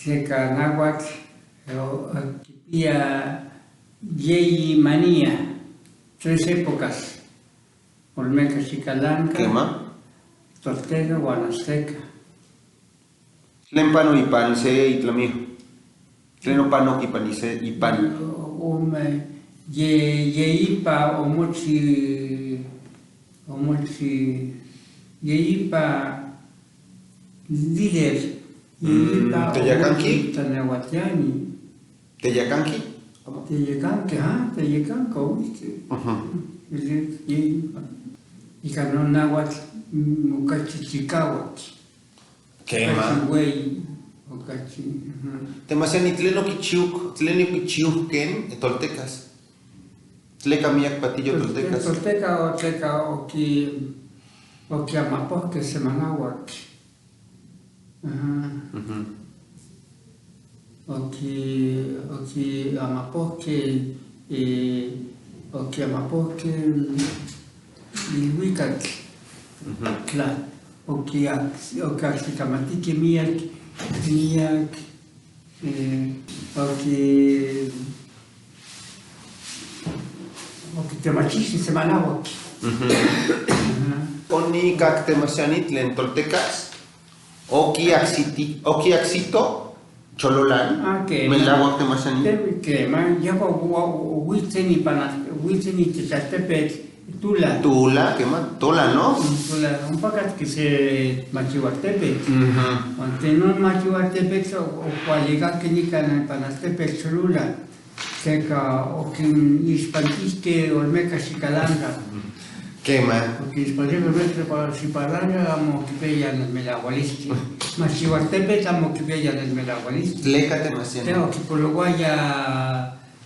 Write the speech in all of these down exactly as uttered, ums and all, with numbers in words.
Tleka nauatl, o, kipia yeyi mania, tres épocas. Olmeka, Xikalanga, kema, Tolteka uan Azteka. ¿Tlen pano ipan se itlamiyo? ¿Tlen opanok ipan ise-, ipan? Ome, ye, yeipa omochi, omochi, yeipa líder, mm, yeipa teyakanki? Omochi tlanauatiani. ¿Teyakanki? ¿Cómo? Teyakanki, ajá, teyakanki, ¿viste? Ajá. Yeipa. Ika non nauatl, mm, okachi chikauak. Kema. Okachi ueyi, okachi, ujú. Temasiani, ¿tlen okichiuk-, tlen okichiuken toltekas? ¿Tleka miak patiyo toltekas? Tolteka o tleka oki-, okiamapojkej semanauak. Ajá. Ujú. Oki-, okiamapojkej, eh, okiamapojkej iluikak. Ujú. Tla, okiak-, okiajsikamatikej miak, miak, eh, oki-, okitemachijkej semanauak. Ujú. Ajá. Onikak temasiani tlen toltekas, okiaksiti-, okiaksito Chololan. Ah, kema. Melauak temasiani. Te-, kema, yejua ua-, ua-, uitsen ipan al-, uitsen itech altepetl Tula. Tula, kema, Tula, ¿no? Mm, Tula, ompa katki se machiualtepetl. Ujú. Uan tlen non machiualtepetl o-, okualikakej nikan ipan altepetl Cholula. Tleka okinixpantijkej Olmeka Xikalanga. Kema. Okinixpantijkej Olmeka Xikalanga, amo kipiaya nelmelaualistli. Machiualtepetl amo kipiaya nelmelaualistli. ¿Tleka temasiani? Te okipolouaya,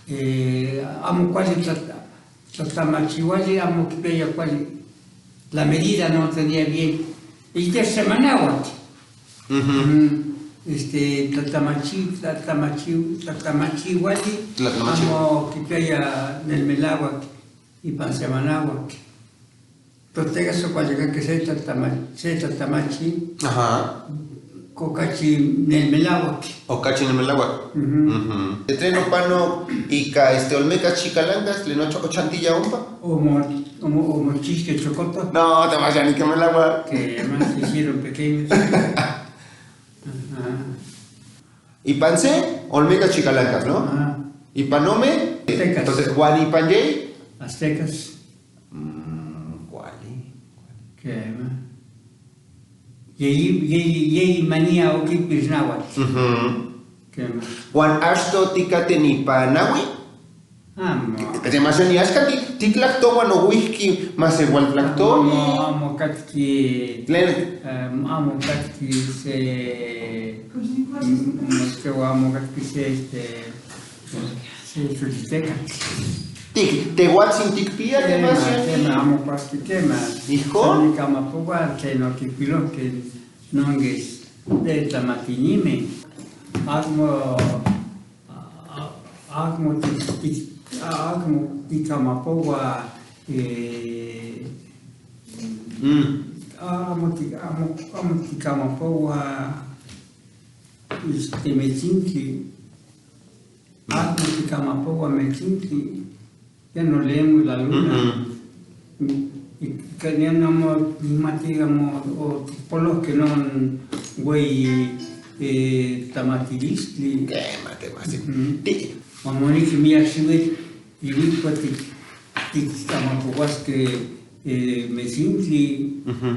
eh, amo kuali tlat-, tlatamachiuali, amo kipiaya kuali. La medida no tenía bien. Itech semanauak. Ujú. Mm, este, tlatamachi-, tlatamachi-, tlatamachiuali. Tlatamachi-. Amo kipiaya nelmelauak ipan semanauak. Toltekas okualikakej se tlatama-, se tlatamachi. Ajá. Okachi nelmelauak. Okachi nelmelauak. Ujú. Ujú. ¿Tlen opanok ika, este, Olmeka Chikalankas, tlen och-, ochantiya ompa? Omo-, omo-, omochijkej chokotok. No, temasiani, melauak. Kema, se hicieron pequeños. Ajá. Ipan se, Olmeka Chikalankas, ¿no? Ajá. Ipan ome, Aztecas. Entonces, uan ipan yei? Aztecas. Mm, kuali. Kema. Yeyi, yeyi, yeyi mania okipix nauatl. Ujú. Kema. Uan achtoj tikatej ipan naui? Amo. Temasiani, axka ti-, titlajtoua nouijki, mas igual tlajtoli. Amo, amo katki. ¿Tlen? Em, amo katki se, mm, mm, amo katki se, este, se xochiteka. Tik-, tejuatsin tikpia, kema, temasiani? Kema, amo kualti, kema. ¿Ijkon? San nikamapoua tlen okipilojkej non, este, tlamatinimej. Amo, a-, a-, amo ti-, ti-, amo tikamapoua, eh, mm, amo ti-, amo, amo tikamapoua, este, metsintli. Amo tikamapoua metsintli. Ya no leemos la luna. Mm-mm. Y, y kanian amo nikmati amo otikpolojkej non ueyi, eh, tlamatilistli. Kema, kema, sí. Ujú. Ti- Amo nikmati miak xiuitl, iuitl tik-, tikkamapouaskej, eh, metsintli. Ujú.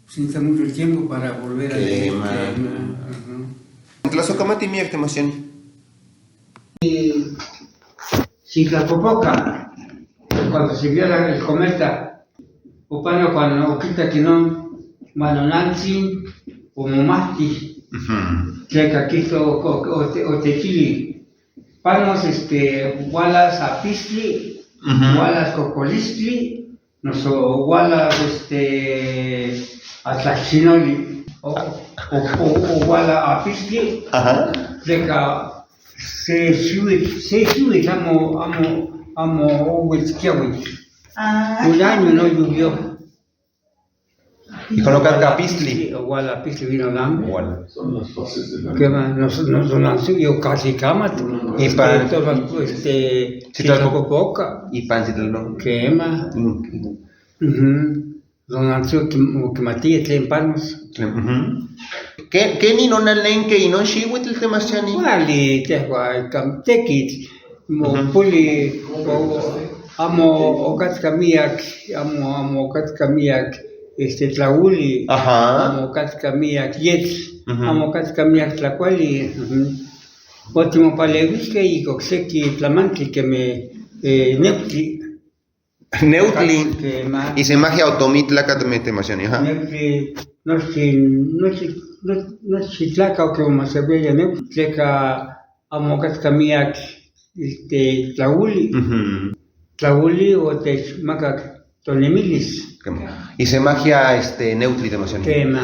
Sin mucho tiempo para volver a leer. Kema. Kema. Ujú. Tlasokamati miak, temasiani. Xitlapopoka, cuando se vio la, el cometa, opanok uan okitak inon, uan nonantsin omomajtij. Ujú. Tleka kijto o-, o-, ote-, otechili, panos, este, ualas apistli, ujú, ualas kokolistli, noso uala, este, atlakxinoli, o, o, o, o uala apistli, ajá, tleka se xiuitl, se xiuitl amo, amo, amo ouets kiauitl. Ah. Un año no llovió. Ijkon okatka apistli. Igual apistli vino dan. Igual. ¿Qué más? Nos, nos, nos, yo casi camat. Ipan este, este, Chitlalco-, Chitlalcopoca. Ipan Chitlalcopoca. ¿Qué más? Mm. Ujú. Don Antonio, kim-, kimatia tlen panos. Tlen, ujú. ¿Ke-, keni nonanenki inon xiuitl, Temasiani? Kuali, tejua kan tekitl. Ujú. Mopuli, o-, amo okatka miak, amo, amo okatka miak, este, tlauli. Ajá. Amo okatka miak yetl, ujú, amo okatka miak tlakuali. Ujú. Otimopaleuiskej ika okseki tlamantli kemej, eh, neutli. Neutli. Kema. Isemajia otomi tlakatl, Temasiani, ajá. Neutli, nochtin, nochtin, noch-, nochtin tlakaj okimomaseuiaya neutli, tleka amo okatka miak, este, tlauli. Ujú. Tlauli otechmakak tonemilis. Kema. Isemajia, este, neutli, Temasiani. Kema.